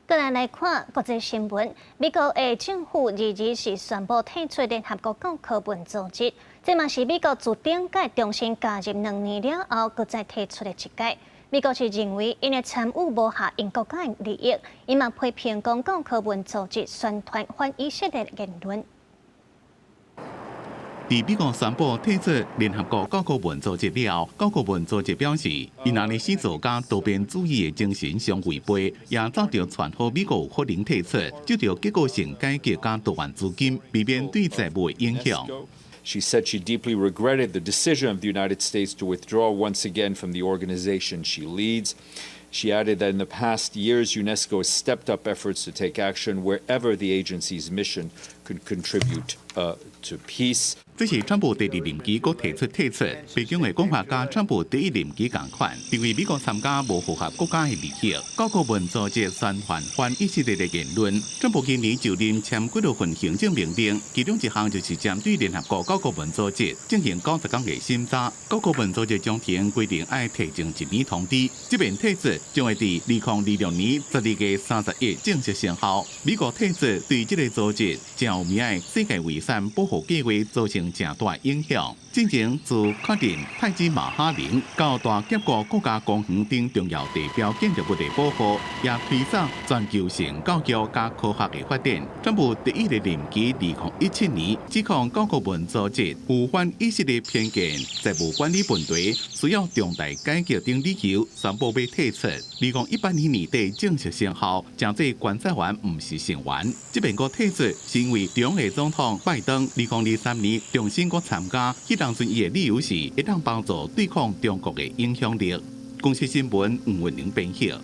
閣來來看國際新聞，美國的政府二二是宣布退出聯合國教科文組織，這嘛是美國自頂屆重新加入2年了後，閣再退出的一屆。美國是認為𪜶的參與無合𪜶國家的利益，伊嘛批評講教科文組織宣傳反以色列言論。佇美國宣布退出聯合國教科文組織了後，教科文組織表示，𪜶按呢死做佮多邊主義的精神相違背，也早就傳好美國有可能退出，就著結構性改革佮多元資金，避免對債務的影響。 She said she deeply regretted the decision of the United States to withdraw once again from the organization she leads. She added that in the past years, UNESCO has stepped up efforts to take action wherever the agency's mission could contribute to peace. 這是川普第二任期閣提出退出，白宮的講法佮川普第一任期仝款，認為美國參加無符合國家的利益。教科文組織宣傳反以色列的言論。川普今年就任簽幾多份行政命令，其中一項就是針對聯合國教科文組織進行90天的審查。教科文組織章程規定愛提前一年通知，這遍退出將會佇2026年12月31正式生效。美國退出對這個組織誠有名的世界遺產保護計劃造成誠大影響。進前自確認泰姬瑪哈陵到大峽谷國家公園等重要地標建築物的保護，也推動全球性教育佮科學的發展。川普第一個任期2017年指控教科文組織有反以色列偏見，債務管理問題需要重大改革等理由，宣布欲退出。2018年年底正式生效，成做觀察員毋是成員。這遍閣退出是因為中的總統拜登2023年重新閣參加，彼當陣伊的理由是會當幫助對抗中國的影響力。公視新聞吳文玲編譯。